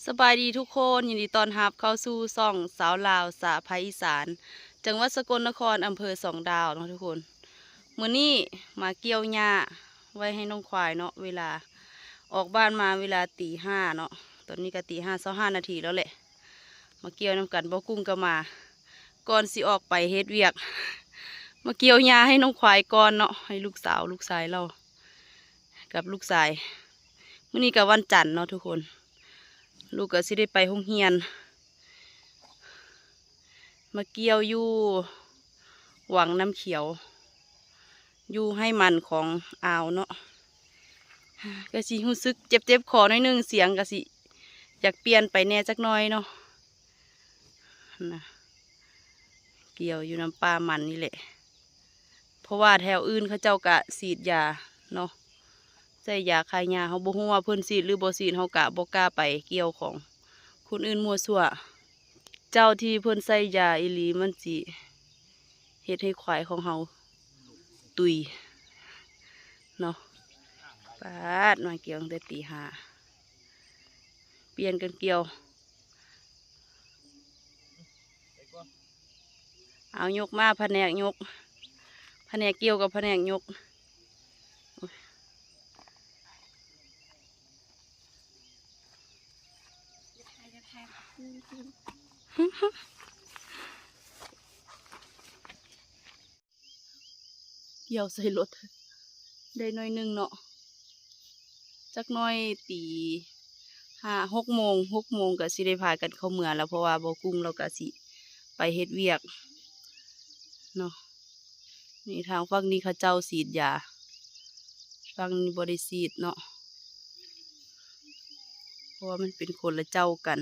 ສະບາຍດີທຸກຄົນ, ຍິນດີຕ້ອນຮັບເຂົ້າສູ່ຊ່ອງສາວລາວສາພາອີສານ ຈັງຫວັດສະກົນນະຄອນ ອຳເພີສອງດາວເນາະທຸກຄົນ. ມື້ນີ້ມາກ່ຽວຫຍ້າໄວ້ໃຫ້ນ້ອງຄວາຍເນາະ, ເວລາອອກບ້ານມາເວລາຕີຫ້າເນາະ, ຕອນນີ້ກໍຕີຫ້າຊາວຫ້ານາທີແລ້ວແຫຼະ. ມາກ່ຽວນຳກັນ ບໍ່ກຸ້ງກໍມາ. ກ່ອນຊິອອກໄປເຮັດວຽກ ມາກ່ຽວຫຍ້າໃຫ້ນ້ອງຄວາຍກ່ອນເນາະ, ໃຫ້ລູກສາວ ລູກຊາຍລາວ ກັບລູກຊາຍ. ມື້ນີ້ກໍວັນຈັນເນາະທຸກຄົນ, ລູກກໍຊິໄດ້ໄປໂຮງຮຽນ. ມາກ່ຽວຢູ່ວັງນ້ຳຂຽວ ຢູ່ໄຮ່ມັນຂອງອາວເນາະ, ກໍຊິຮູ້ສຶກເຈັບໆຄໍໜ້ອຍໜຶ່ງ, ສຽງກໍຊິຢາກປ່ຽນໄປແດ່ຈັກໜ້ອຍເນາະ. ນະ ກ່ຽວຢູ່ນຳປ່າມັນນີ້ແຫຼະ, ເພາະວ່າແຖວອື່ນເຂົາເຈົ້າກະສີດຢາເນາະ, ໃສ່ຢາຂ້າຫຍ້າ. ເຮົາບໍ່ຮູ້ວ່າເພິ່ນສີດຫຼືບໍ່ສີດ, ເຮົາກະບໍ່ກ້າໄປກ່ຽວຂອງຄົນອື່ນມົ້ວຊົ່ວ. ເຈົ້າທີ່ເພິ່ນໃສ່ຢາອີ່ຫຼີ ມັນຊິເຮັດໃຫ້ຄວາຍຂອງເຮົາຕຸຍເນາະ. ປາດ ມາກ່ຽວຕັ້ງແຕ່ຕີຫ້າ ປ່ຽນກັນກ່ຽວ. ເອົາ ຍົກມາ ພະແນກຍົກ, ພະແນກກ່ຽວກັບພະແນກຍົກ. ກ່ຽວໃສ່ລົດໄດ້ໜ້ອຍໜຶ່ງເນາະ, ຈັກໜ້ອຍຕີຫ້າ ຫົກໂມງ, ຫົກໂມງກໍຊິໄດ້ພາກັນເຂົ້າເມືອແລ້ວ, ເພາະວ່າບໍ່ກຸ້ງລາວກໍຊິໄປເຮັດວຽກເນາະ. ນີ້ທາງຝັ່ງນີ້ເຂົາເຈົ້າສີດຢາ, ຝັ່ງນີ້ບໍ່ໄດ້ສີດເນາະ, ເພາະວ່າມັນເປັນຄົນລະເຈົ້າກັນ.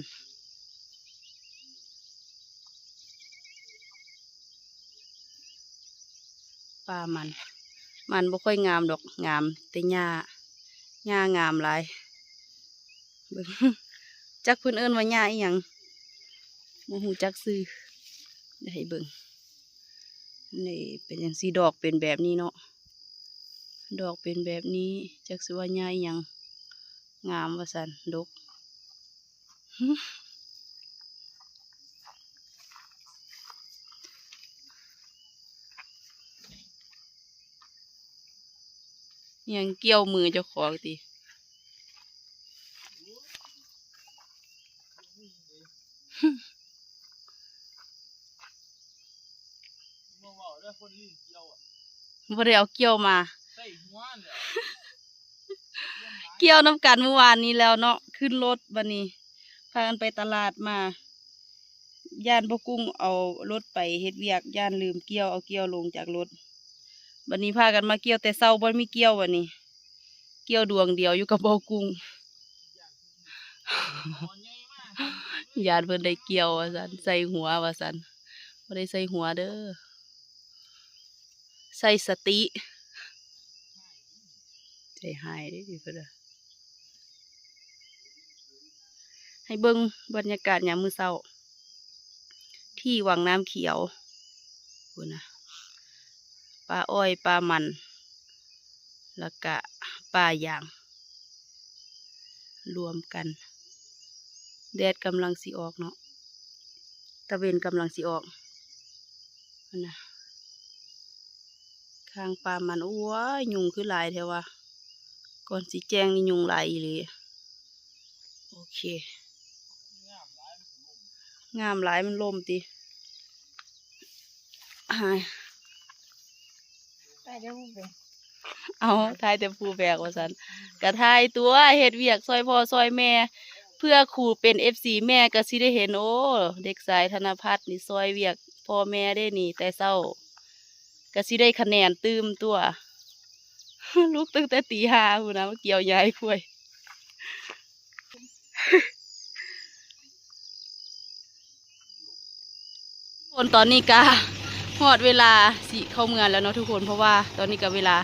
ປ່າມັນ, ມັນບໍ່ຄ່ອຍງາມດອກ, ງາມແຕ່ຫຍ້າ, ຫຍ້າງາມຫຼາຍ. ເບິ່ງ ຈັກເພິ່ນເອີ້ນວ່າຫຍ້າອີ່ຫຍັງ, ບໍ່ຮູ້ຈັກຊື່. ດຽວໃຫ້ເບິ່ງ, ນີ້ເປັນຈັ່ງຊີ້, ດອກເປັນແບບນີ້ເນາະ, ດອກເປັນແບບນີ້, ຈັກຊິວ່າຫຍ້າອີ່ຫຍັງ. ງາມວ່າຊັ້ນ, ດົກ. ຫຍັງ ກ່ຽວມືເຈົ້າຂອງຕິ? ບໍ່ໄດ້ເອົາກ່ຽວມາ, ກ່ຽວນຳກັນມື້ວານນີ້ແລ້ວເນາະ, ຂຶ້ນລົດ. ບັດນີ້ພາກັນໄປຕະຫຼາດມາ, ຢ້ານບໍ່ກຸ້ງເອົາລົດໄປເຮັດວຽກ, ຢ້ານລືມກ່ຽວ, ເອົາກ່ຽວລົງຈາກລົດ. ບັດນີ້ພາກັນມາກ່ຽວແຕ່ເຊົ້າ, ບໍ່ມີກ່ຽວ. ບັດນີ້ກ່ຽວດວງດຽວຢູ່ກັບບໍ່ກຸ້ງ. ຢ້ານເພິ່ນໄດ້ກ່ຽວວ່າຊັ້ນ, ໃສ່ຫົວວ່າຊັ້ນ, ບໍ່ໄດ້ໃສ່ຫົວເດີ້, ໃສ່ສະຕິ. ໃຈຮ້າຍເດ້ເພິ່ນວ່າ. ໃຫ້ເບິ່ງບັນຍາກາດຍາມມື້ເຊົ້າ ທີ່ວັງນ້ຳຂຽວ ພຸ້ນນະ, ປ່າອ້ອຍ ປ່າມັນ ແລ້ວກະປ່າຢາງ ລວມກັນ. ແດດກຳລັງຊິອອກເນາະ, ຕາເວັນກຳລັງຊິອອກ. ຫັ້ນນະ ຂ້າງປ່າມັນ. ໂອ້ຍ ຍຸງຄືຫຼາຍແທ້ວະ, ກ່ອນຊິແຈ້ງນີ້ຍຸງຫຼາຍອີ່ຫຼີ. ໂອເຄ ງາມຫຼາຍ ມັນລົມຕິ. ອາຍ ໄປເດີ ໄປ. ເອົາ ຖ່າຍແຕ່ຜູ້ແບກວ່າຊັ້ນ, ກະຖ່າຍຕົວະ ເຮັດວຽກຊ່ອຍພໍ່ຊ່ອຍແມ່ ເພື່ອຄູ່ເປັນເອັຟຊີແມ່ກໍຊິໄດ້ເຫັນ. ໂອ້ ເດັກຊາຍທະນະພັດນີ້ຊ່ອຍວຽກພໍ່ແມ່ເດ້ນີ້ ແຕ່ເຊົ້າ ກໍຊິໄດ້ຄະແນນຕື່ມຕົວະ. ລຸກຕັ້ງແຕ່ຕີຫ້າພຸ້ນນະ ມາກ່ຽວຫຍ້າໃຫ້ຄວາຍ. ທຸກຄົນ ຕອນນີ້ກະຮອດເວລາຊິເຂົ້າເມືອແລ້ວເນາະທຸກຄົນ, ເພາະວ່າຕອນນີ້ກະເວລາ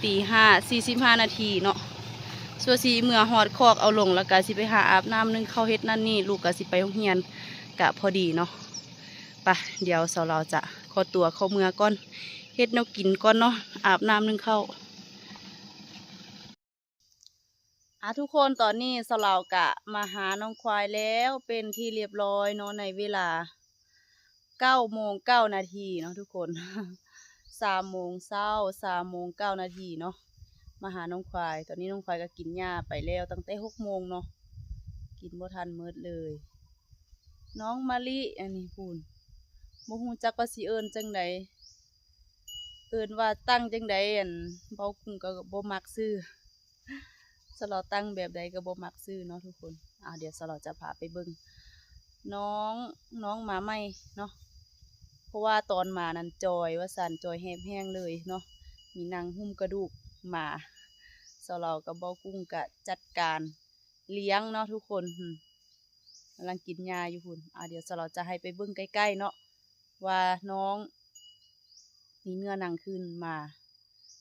ຕີຫ້າສີ່ສິບຫ້ານາທີເນາະ. ຊົ່ວຊິເມືອຮອດຄອກເອົາລົງ ແລ້ວກະຊິໄປຫາອາບນ້ຳ ໜຶ້ງເຂົ້າ ເຮັດນັ້ນນີ້, ລູກກະຊິໄປໂຮງຮຽນ ກະພໍດີເນາະ. ປະ ດຽວສາວລາວຈະຂໍຕົວເຂົ້າເມືອກ່ອນ, ເຮັດແນວກິນກ່ອນເນາະ, ອາບນ້ຳ ໜຶ້ງເຂົ້າ. ອາ ທຸກຄົນ ຕອນນີ້ສາວລາວກະມາຫານ້ອງຄວາຍແລ້ວເປັນທີ່ລຽບຮ້ອຍເນາະ ໃນເວລາເກົ້າໂມງເກົ້ານາທີເນາະທຸກຄົນ ສາມໂມງເຊົ້າ ສາມໂມງເກົ້ານາທີເນາະ ມາຫານ້ອງຄວາຍ. ຕອນນີ້ນ້ອງຄວາຍກໍກິນຫຍ້າໄປແລ້ວຕັ້ງແຕ່ຫົກໂມງເນາະ ກິນບໍ່ທັນໝົດເລີຍ. ນ້ອງມະລິ ອັນນີ້ພຸ້ນ ບໍ່ຮູ້ຈັກວ່າຊິເອີ້ນຈັ່ງໃດ ເອີ້ນວ່າຕັ້ງຈັ່ງໃດ ອັນ ເບົາກຸ້ງກໍບໍ່ມັກຊື່ ສາວລາວຕັ້ງແບບໃດກໍບໍ່ມັກຊື່ເນາະທຸກຄົນ. ອາ ດຽວສາວລາວຈະພາໄປເບິ່ງນ້ອງ ນ້ອງໝາໃໝ່ເນາະ ເພາະວ່າຕອນມານັ້ນຈ່ອຍວ່າຊັ້ນ ຈ່ອຍແຮບແຮງເລີຍເນາະ ມີນັ່ງຫຸ້ມກະດູກໝາ. ສາວລາວກັບເບົາກຸ້ງກະຈັດການລ້ຽງເນາະທຸກຄົນ ກຳລັງກິນຫຍ້າຢູ່ພຸ້ນ. ອາ ດຽວສາວລາວຈະໃຫ້ໄປເບິ່ງໃກ້ໆເນາະ ວ່ານ້ອງມີເນື້ອໜັງຂຶ້ນມາ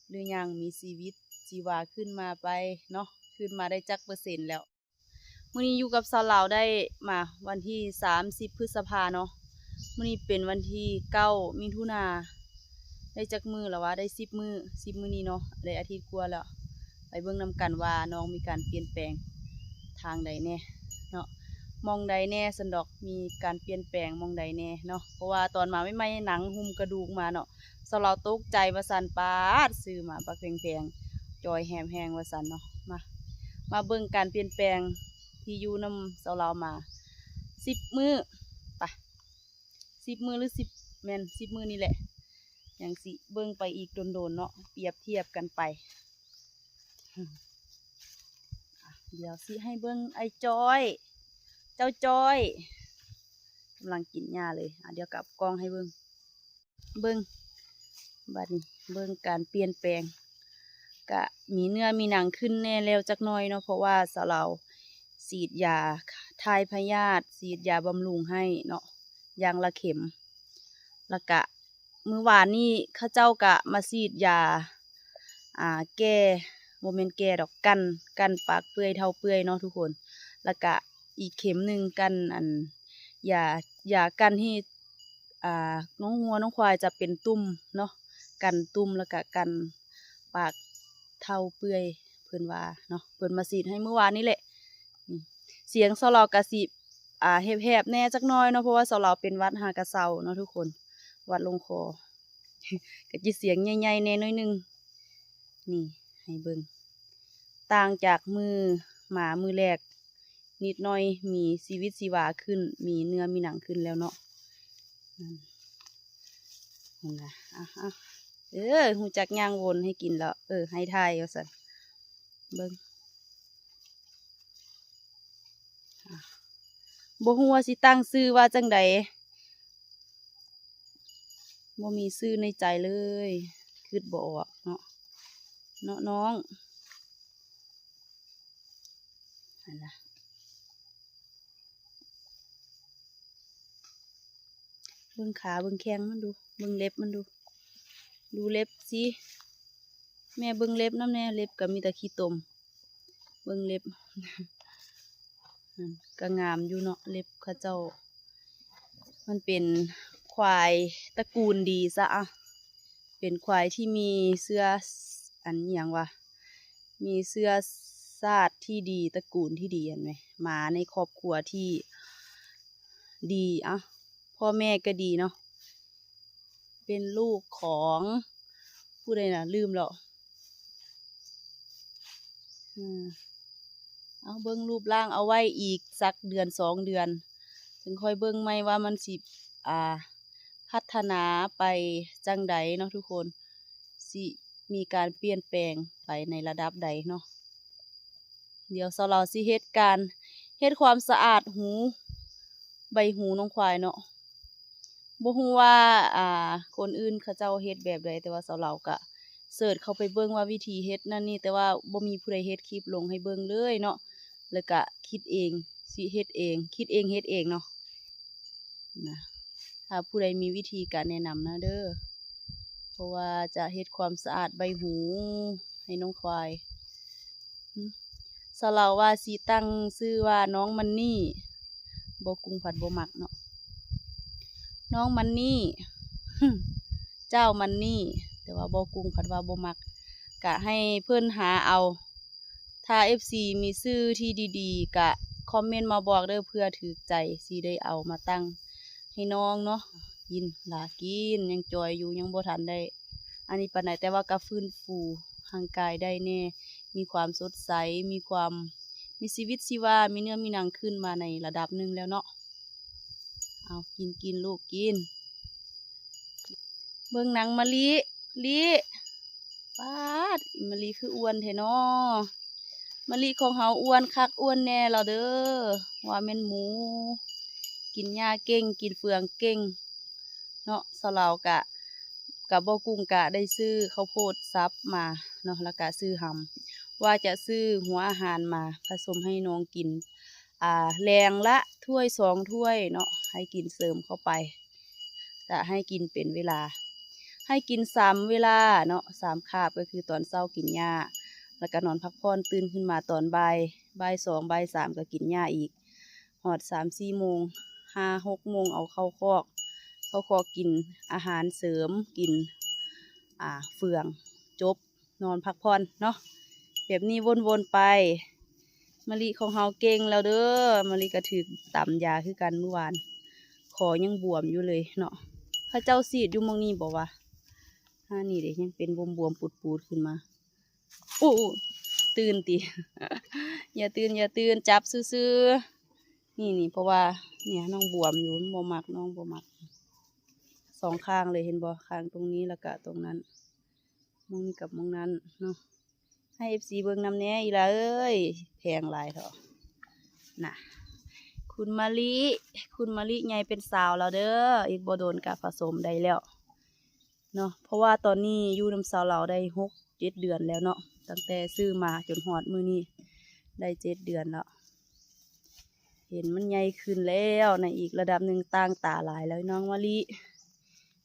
ຫຼືຍັງ ມີຊີວິດຊີວາຂຶ້ນມາໄປເນາະ ຂຶ້ນມາໄດ້ຈັກເປີເຊັນແລ້ວ. ມື້ນີ້ຢູ່ກັບສາວລາວໄດ້ມາວັນທີສາມສິບພຶດສະພາເນາະ ມື້ນີ້ເປັນວັນທີເກົ້າມິຖຸນາ ໄດ້ຈັກມື້ແລ້ວວະ ໄດ້ສິບມື້ ສິບມື້ນີ້ເນາະ ໄດ້ອາທິດກວ່າແລ້ວ. ໄປເບິ່ງນຳກັນວ່ານ້ອງມີການປ່ຽນແປງທາງໃດແດ່ເນາະ ໝ່ອງໃດແດ່ຊັ້ນດອກ ມີການປ່ຽນແປງໝ່ອງໃດແດ່ເນາະ ເພາະວ່າຕອນມາໃໝ່ໆ ໜັງຫຸ້ມກະດູກມາເນາະ ສາວລາວຕົກໃຈວ່າຊັ້ນ ປາດ ຊື້ມາບັກແພງໆ ຈ່ອຍແຮບແຮງວ່າຊັ້ນເນາະ. ມາ ມາເບິ່ງການປ່ຽນແປງທີ່ຢູ່ນຳສາວລາວມາສິບມື້ ໄປ ສິບມື້ ຫຼື ສິບ ແມ່ນ ສິບມື້ນີ້ແຫຼະ ຍັງຊິເບິ່ງໄປອີກດົນໆເນາະ ປຽບທຽບກັນໄປ. ອາ ດຽວຊິໃຫ້ເບິ່ງອ້າຍຈ້ອຍ ເຈົ້າຈ້ອຍ ກຳລັງກິນຫຍ້າເລີຍ. ອາ ດຽວກັບກ້ອງໃຫ້ເບິ່ງ ເບິ່ງ ບາດນີ້ເບິ່ງການປ່ຽນແປງ ກະມີເນື້ອມີໜັງຂຶ້ນແດ່ແລ້ວຈັກໜ້ອຍເນາະ ເພາະວ່າສາວລາວສີດຢາຖ່າຍພະຍາດ ສີດຢາບຳລຸງໃຫ້ເນາະ ຢ່າງລະເຂັມ ລະກະ ມື້ວານນີ້ເຂົາເຈົ້າກະມາສີດຢາ ອ່າ ແກ້ ບໍ່ແມ່ນແກ້ດອກ ກັ້ນ ກັ້ນປາກເປື່ອຍເທົ້າເປື່ອຍເນາະທຸກຄົນ ລະກະອີກເຂັມໜຶ່ງ ກັ້ນ ອັນ ຢາ ຢາກັ້ນທີ່ ອ່າ ນ້ອງງົວນ້ອງຄວາຍຈະເປັນຕຸ່ມເນາະ ກັ້ນຕຸ່ມ ລະກະກັ້ນປາກເທົ້າເປື່ອຍ ເພິ່ນວ່າເນາະ ເພິ່ນມາສີດໃຫ້ມື້ວານນີ້ແຫຼະ. ສຽງສາວລາວກະຊິ ອ່າ ແຫບໆແດ່ຈັກໜ້ອຍເນາະ ເພາະວ່າສາວລາວເປັນຫວັດຫາກະເຊົາເນາະທຸກຄົນ ຫວັດລົງຄໍ ກະຊິສຽງໃຫຍ່ໆແດ່ໜ້ອຍໜຶ່ງ. ນີ້ໃຫ້ເບິ່ງ ຕ່າງຈາກມື້ມາມື້ແລກນິດໜ້ອຍ ມີຊີວິດຊີວາຂຶ້ນ ມີເນື້ອມີໜັງຂຶ້ນແລ້ວເນາະ. ຫັ້ນນະ ເອີ ຮູ້ຈັກຍ່າງວົນໃຫ້ກິນແລ້ວ ເອີ ໃຫ້ຖ່າຍວ່າຊັ້ນ ເບິ່ງ ບໍ່ຮູ້ວ່າຊິຕັ້ງຊື່ວ່າຈັ່ງໃດ ບໍ່ມີຊື່ໃນໃຈເລີຍ ຄິດບໍ່ອອກເນາະ ເນາະນ້ອງ ຫັ້ນນະ. ເບິ່ງຂາເບິ່ງແຂ້ງມັນດູ ເບິ່ງເລັບມັນດູ ດູເລັບຊິ ແມ່ເບິ່ງເລັບນຳແດ່ ເລັບກະມີແຕ່ຂີ້ຕົມ ເບິ່ງເລັບ ກະງາມຢູ່ເນາະ ເລັບເຂົາເຈົ້າ ມັນເປັນຄວາຍຕະກູນດີຊະອະ ເປັນຄວາຍທີ່ມີເຊື້ອ ອັນ ອີ່ຫຍັງວະ ມີເຊື້ອຊາດທີ່ດີ ຕະກູນທີ່ດີຫັ້ນແໝ ມາໃນຄອບຄົວທີ່ດີ ອະ ພໍ່ແມ່ກໍດີເນາະ ເປັນລູກຂອງຜູ້ໃດນະ ລືມແລ້ວ ເອີ ເອົາ ເບິ່ງຮູບຮ່າງເອົາໄວ້ອີກສັກເດືອນສອງເດືອນ ຈຶ່ງຄ່ອຍເບິ່ງໃໝ່ວ່າມັນຊິ ອ່າ ພັດທະນາໄປຈັ່ງໃດເນາະທຸກຄົນ ຊິມີການປ່ຽນແປງໄປໃນລະດັບໃດເນາະ. ດຽວສາວລາວຊິເຮັດການ ເຮັດຄວາມສະອາດຫູ ໃບຫູນ້ອງຄວາຍເນາະ ບໍ່ຮູ້ວ່າ ອ່າ ຄົນອື່ນເຂົາເຈົ້າເຮັດແບບໃດ ແຕ່ວ່າສາວລາວກະເສີດເຂົ້າໄປເບິ່ງວ່າວິທີເຮັດນັ້ນນີ້ ແຕ່ວ່າບໍ່ມີຜູ້ໃດເຮັດຄລິບລົງໃຫ້ເບິ່ງເລີຍເນາະ ແລ້ວກະຄິດເອງ ຊິເຮັດເອງ ຄິດເອງເຮັດເອງເນາະ ນະ ຖ້າຜູ້ໃດມີວິທີກະແນະນຳນະເດີ ເພາະວ່າຈະເຮັດຄວາມສະອາດໃບຫູໃຫ້ນ້ອງຄວາຍ. ສາວລາວວ່າຊິຕັ້ງຊື່ວ່ານ້ອງມັນນີ້ ເບົາກຸ້ງພັດບໍ່ມັກເນາະ ນ້ອງມັນນີ້ ເຈົ້າມັນນີ້ ແຕ່ວ່າເບົາກຸ້ງພັດວ່າບໍ່ມັກ ກະໃຫ້ເພິ່ນຫາເອົາ ຖ້າເອັຟຊີມີຊື່ທີ່ດີໆ ກະຄອມເມັນມາບອກເດີ້ ເພື່ອຖືກໃຈ ຊິໄດ້ເອົາມາຕັ້ງໃຫ້ນ້ອງເນາະ. ກິນຫຼ້າກິນ ຍັງຈ່ອຍຢູ່ ຍັງບໍ່ທັນໄດ້ອັນນີ້ປານໃດ ແຕ່ວ່າກະຟື້ນຟູຮ່າງກາຍໄດ້ແດ່ ມີຄວາມສົດໃສ ມີຄວາມມີຊີວິດຊີວາ ມີເນື້ອມີໜັງຂຶ້ນມາໃນລະດັບໜຶ່ງແລ້ວເນາະ. ເອົາ ກິນ ກິນລູກກິນ. ເບິ່ງນາງມະລິ ລິ ປາດ ອີ່ມະລິຄືອ້ວນແທ້ນໍ. ມະລິຂອງເຮົາອ້ວນຄັກອ້ວນແນ່ແລ້ວເດີ້ ວ່າແມ່ນໝູ. ກິນຫຍ້າເກັ່ງ ກິນເຟືອງເກັ່ງເນາະ. ສາວລາວກະ ກະບໍ່ກຸ້ງກະໄດ້ຊື້ເຂົ້າໂພດສັບມາເນາະ ແລ້ວກະຊື້ຫຳ ວ່າຈະຊື້ຫົວອາຫານມາຜະສົມໃຫ້ນ້ອງກິນ ອ່າ ແລງລະຖ້ວຍສອງຖ້ວຍເນາະ ໃຫ້ກິນເສີມເຂົ້າໄປ ຈະໃຫ້ກິນເປັນເວລາ ໃຫ້ກິນສາມເວລາເນາະ ສາມຄາບ ກໍຄືຕອນເຊົ້າກິນຫຍ້າ ແລ້ວກະນອນພັກຜ່ອນ ຕື່ນຂຶ້ນມາຕອນບ່າຍ ບ່າຍສອງ ບ່າຍສາມ ກໍກິນຫຍ້າອີກ ຮອດສາມສີ່ໂມງ ຫ້າຫົກໂມງ ເອົາເຂົ້າຄອກ ເຂົ້າຄອກກິນອາຫານເສີມ ກິນ ອ່າ ເຟືອງ ຈົບ ນອນພັກຜ່ອນເນາະ ແບບນີ້ວົນໆໄປ. ມະລິຂອງເຮົາເກັ່ງແລ້ວເດີ້ ມະລິກໍຖືກຕຳຢາຄືກັນມື້ວານ ຄໍຍັງບວມຢູ່ເລີຍເນາະ. ເຂົາເຈົ້າສີດຢູ່ໝ່ອງນີ້ບໍ່ວະ? ຫານີ້ເດ້ ຍັງເປັນບວມໆ ປູດໆຂຶ້ນມາ. ໂອ້ ຕື່ນຕິ? ຢ່າຕື່ນ ຢ່າຕື່ນ ຈັບຊື່ໆ ນີ້ໆ ເພາະວ່າ ເນີ້ຍ ນ້ອງບວມຢູ່ ມັນບໍ່ມັກ ນ້ອງບໍ່ມັກ ສອງຂ້າງເລີຍ ເຫັນບໍ່? ຂ້າງຕົງນີ້ ແລ້ວກະຕົງນັ້ນ ໝ່ອງນີ້ກັບໝ່ອງນັ້ນເນາະ. ໃຫ້ເອັຟຊີເບິ່ງນຳແດ່ ອີ່ຫຼ້າເອີຍ ແພງຫຼາຍເຖາະນະ. ຄຸນມະລິ ຄຸນມະລິໃຫຍ່ເປັນສາວແລ້ວເດີ້ ອີກບໍ່ດົນກະຜະສົມໄດ້ແລ້ວເນາະ ເພາະວ່າຕອນນີ້ຢູ່ນຳສາວລາວໄດ້ຫົກເຈັດເດືອນແລ້ວເນາະ ຕັ້ງແຕ່ຊື້ມາຈົນຮອດມື້ນີ້ໄດ້ເຈັດເດືອນແລ້ວ. ເຫັນມັນໃຫຍ່ຂຶ້ນແລ້ວໃນອີກລະດັບໜຶ່ງ ຕ່າງຕາຫຼາຍແລ້ວ ນ້ອງມະລິ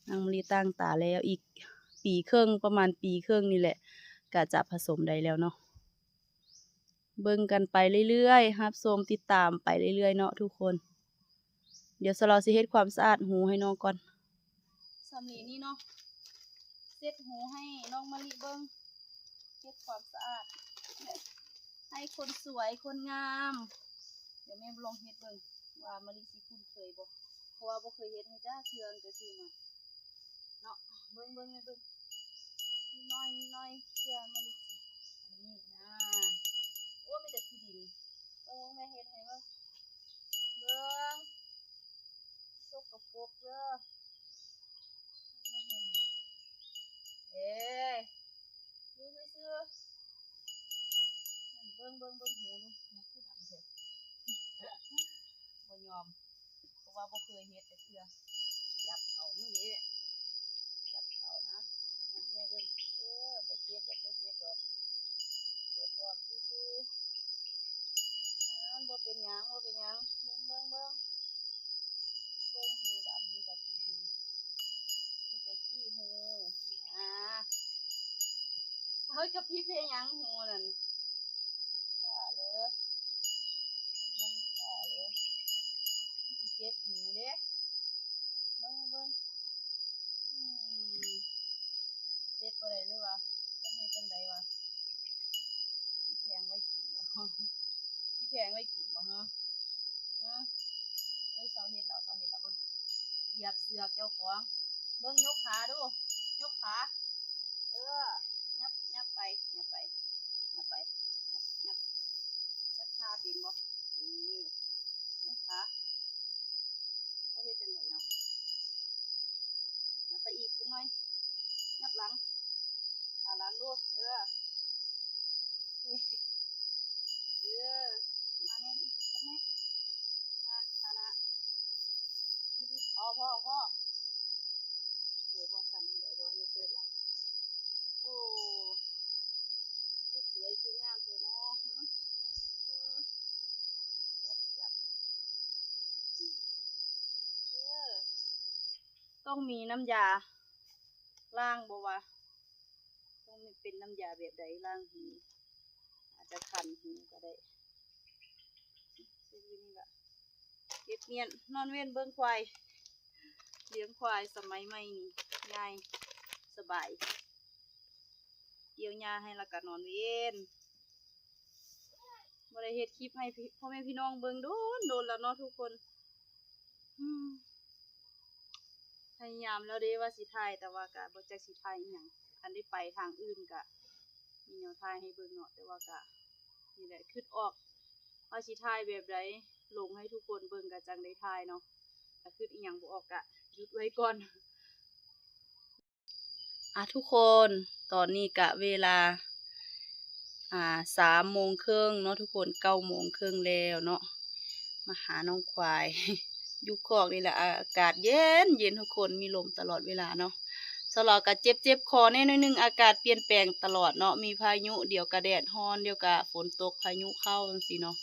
ນ້ອງມະລິຕ່າງຕາແລ້ວ ອີກປີເຄິ່ງ ປະມານປີເຄິ່ງນີ້ແຫຼະ ກະຈະຜະສົມໄດ້ແລ້ວເນາະ. ເບິ່ງກັນໄປເລື້ອຍໆ ຮັບຊົມຕິດຕາມໄປເລື້ອຍໆເນາະທຸກຄົນ. ດຽວສາວລາວຊິເຮັດຄວາມສະອາດຮູໃຫ້ນ້ອງກ່ອນ. ສຳລີນີ້ເນາະ ເຊັດຮູໃຫ້ນ້ອງມະລິເບິ່ງ ເຮັດຄວາມສະອາດ ໃຫ້ຄົນສວຍຄົນງາມ. ດຽວແມ່ລອງເຮັດເບິ່ງວ່າມະລິຊິຄຸ້ນເຄີຍບໍ່ ເພາະວ່າບໍ່ເຄີຍເຮັດໃຫ້ຈັກເທື່ອ ຕັ້ງແຕ່ຊື້ມາເນາະ. ເບິ່ງໆ ແມ່ເບິ່ງ ນິດໜ້ອຍ ນິດໜ້ອຍ ເພື່ອມະລິ ອັນນີ້ນະ. ໂອ້ ມີແຕ່ຂີ້ດິນ ເບິ່ງ ເບິ່ງ ແມ່ເຮັດໃຫ້ເບິ່ງ ເບິ່ງ ສົກກະປົກເດີ້ ແມ່ເຮັດໃຫ້. ເອີ ຢູ່ຊື່ໆ ເບິ່ງ ເບິ່ງ ເບິ່ງຫູດູ ຫູຄືດຳແທ້ ບໍ່ຍອມ ເພາະວ່າບໍ່ເຄີຍເຮັດຈັກເທື່ອ. ຈັບເຂົ້ານີ້ເດ້ ຈັບເຂົ້ານະ ແມ່ເບິ່ງ ເອີ ບໍ່ເຈັບດອກ ບໍ່ເຈັບດອກ ເຈັບອອກຊື່ໆ ມັນບໍ່ເປັນຫຍັງ ບໍ່ເປັນຫຍັງ. ເບິ່ງ ເບິ່ງ ເບິ່ງ ເບິ່ງຫູດຳ ມີແຕ່ຂີ້ຫູ ມີແຕ່ຂີ້ຫູ ອາ ເຮີ້ຍ ກະພິບເຮັດຫຍັງຫູນັ້ນ ບ້າເລີ ມັນບ້າເລີ ມັນຊິເຈັບຫູເດ້. ເບິ່ງ ເບິ່ງ ອືມ ເຮັດບໍ່ໄດ້ເລີຍວ່າ ຕ້ອງເຮັດຈັ່ງໃດວ່າ ຊິແພງໄວ້ກິນບໍ່ ຊິແພງໄວ້ກິນບໍ່ ຮະ ຮະ ເອີຍ ເຊົາເຮັດແລ້ວ ເຊົາເຮັດແລ້ວ ເບິ່ງ ຢຽບເຊືອກເຈົ້າຂອງ ເບິ່ງ ຍົກຂາດູ ຍົກຂາ ເອີ ຫຍັບ ຫຍັບໄປ ຫຍັບໄປ ຫຍັບໄປ ຫຍັບ ຫຍັບ ຫຍັບທ່າເປັນບໍ່? ເອີ ຫຍັບຂາ ເຮົາເຮັດຈັ່ງໃດເນາະ? ຫຍັບໄປອີກຈັກໜ້ອຍ ຫຍັບຫຼັງ ອາ ຫຼັງດູ ເອີ ເອີ ມາແນ່ອີກຈັກໜ້ອຍ ໜ້າ ທ່າໜ້າ ພໍ ພໍ ພໍ ໄດ້ບໍ່? ສ່ຳນີ້ໄດ້ບໍ່? ຢ່າເສີດຫຼາຍ. ໂອ້ ຄືສວຍຄືງາມແທ້ເນາະ. ຫື ຫື ຫື ຈັບ ຈັບ ເອີ ຕ້ອງມີນ້ຳຢາລ້າງບໍ່ວະ? ຕ້ອງເປັນນ້ຳຢາແບບໃດລ້າງຫູ? ອາດຈະຂັນຫູກໍໄດ້. ເຮັດຢູ່ນີ້ລະ ເກັບມ້ຽນ ນອນເວັນເບິ່ງຄວາຍ ລ້ຽງຄວາຍສະໄໝໃໝ່ນີ້ ງ່າຍ ສະບາຍ ກ່ຽວຫຍ້າໃຫ້ລະກະນອນເວັນ. ບໍ່ໄດ້ເຮັດຄລິບໃຫ້ພີ່ ພໍ່ແມ່ພີ່ນ້ອງເບິ່ງດົນໆແລ້ວເນາະທຸກຄົນ. ອືມ ພະຍາຍາມແລ້ວເດ້ວ່າຊິຖ່າຍ ແຕ່ວ່າກະບໍ່ຈັກຊິຖ່າຍອີ່ຫຍັງ. ຄັນໄດ້ໄປທາງອື່ນກະມີແນວຖ່າຍໃຫ້ເບິ່ງເນາະ, ແຕ່ວ່າກະນີ້ແຫຼະ ຄິດອອກວ່າຊິຖ່າຍແບບໃດ ລົງໃຫ້ທຸກຄົນເບິ່ງກະຈັ່ງໄດ້ຖ່າຍເນາະ. ກະຄິດອີ່ຫຍັງບໍ່ອອກກະຢຸດໄວ້ກ່ອນ. ອ່າ ທຸກຄົນ ຕອນນີ້ກະເວລາ ອ່າ ສາມໂມງເຄິ່ງເນາະທຸກຄົນ ເກົ້າໂມງເຄິ່ງແລ້ວເນາະ. ມາຫານ້ອງຄວາຍ ຢູ່ຄອກນີ້ແຫຼະ ອາກາດເຢັນໆ ທຸກຄົນ ມີລົມຕະຫຼອດເວລາເນາະ. ສາວລາວກະເຈັບໆຄໍແດ່ໜ້ອຍໜຶ່ງ ອາກາດປ່ຽນແປງຕະຫຼອດເນາະ ມີພາຍຸ ດຽວກະແດດຮ້ອນ ດຽວກະຝົນຕົກ ພາຍຸເຂົ້າຈັ່ງຊີ້ເນາະ.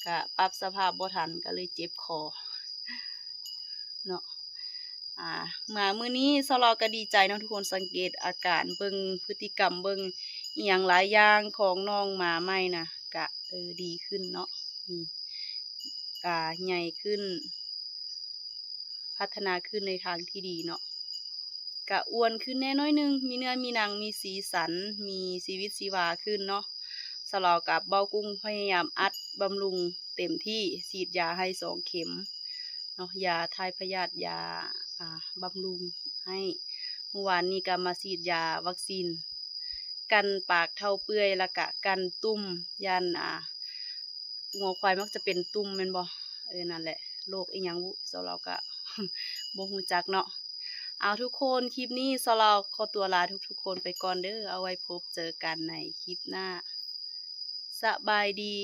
ກະປັບສະພາບບໍ່ທັນ ກະເລີຍເຈັບຄໍເນາະ. ອ່າ ມາມື້ນີ້ສາວລາວກະດີໃຈເນາະທຸກຄົນ ສັງເກດອາການເບິ່ງ ພຶດຕິກຳເບິ່ງ ອີ່ຫຍັງຫຼາຍຢ່າງຂອງນ້ອງໝາໃໝ່ນະ ກະ ເອີ ດີຂຶ້ນເນາະ. ນີ້ ກະໃຫຍ່ຂຶ້ນ ພັດທະນາຂຶ້ນໃນທາງທີ່ດີເນາະ. ກະອ້ວນຂຶ້ນແດ່ໜ້ອຍໜຶ່ງ ມີເນື້ອມີໜັງ ມີສີສັນ ມີຊີວິດຊີວາຂຶ້ນເນາະ. ສາວລາວກັບເບົາກຸ້ງພະຍາຍາມອັດບຳລຸງເຕັມທີ່ ສີດຢາໃຫ້ສອງເຂັມເນາະ ຢາຖ່າຍພະຍາດ ຢາ ອ່າ ບຳລຸງໃຫ້. ມື້ວານນີ້ກະມາສີດຢາວັກຊີນ ກັນປາກເທົ້າເປື່ອຍ ແລ້ວກະກັນຕຸ່ມ ຢ້ານ ອ່າ ງົວຄວາຍມັກຈະເປັນຕຸ່ມແມ່ນບໍ່? ເອີ ນັ້ນແຫຼະ ໂລກອີ່ຫຍັງບຸ ສາວລາວກະ ບໍ່ຮູ້ຈັກເນາະ. ເອົາ ທຸກຄົນ ຄລິບນີ້ສາວລາວຂໍຕົວລາທຸກໆຄົນໄປກ່ອນເດີ ເອົາໄວ້ພົບເຈີກັນໃນຄລິບໜ້າ. ສະບາຍດີ.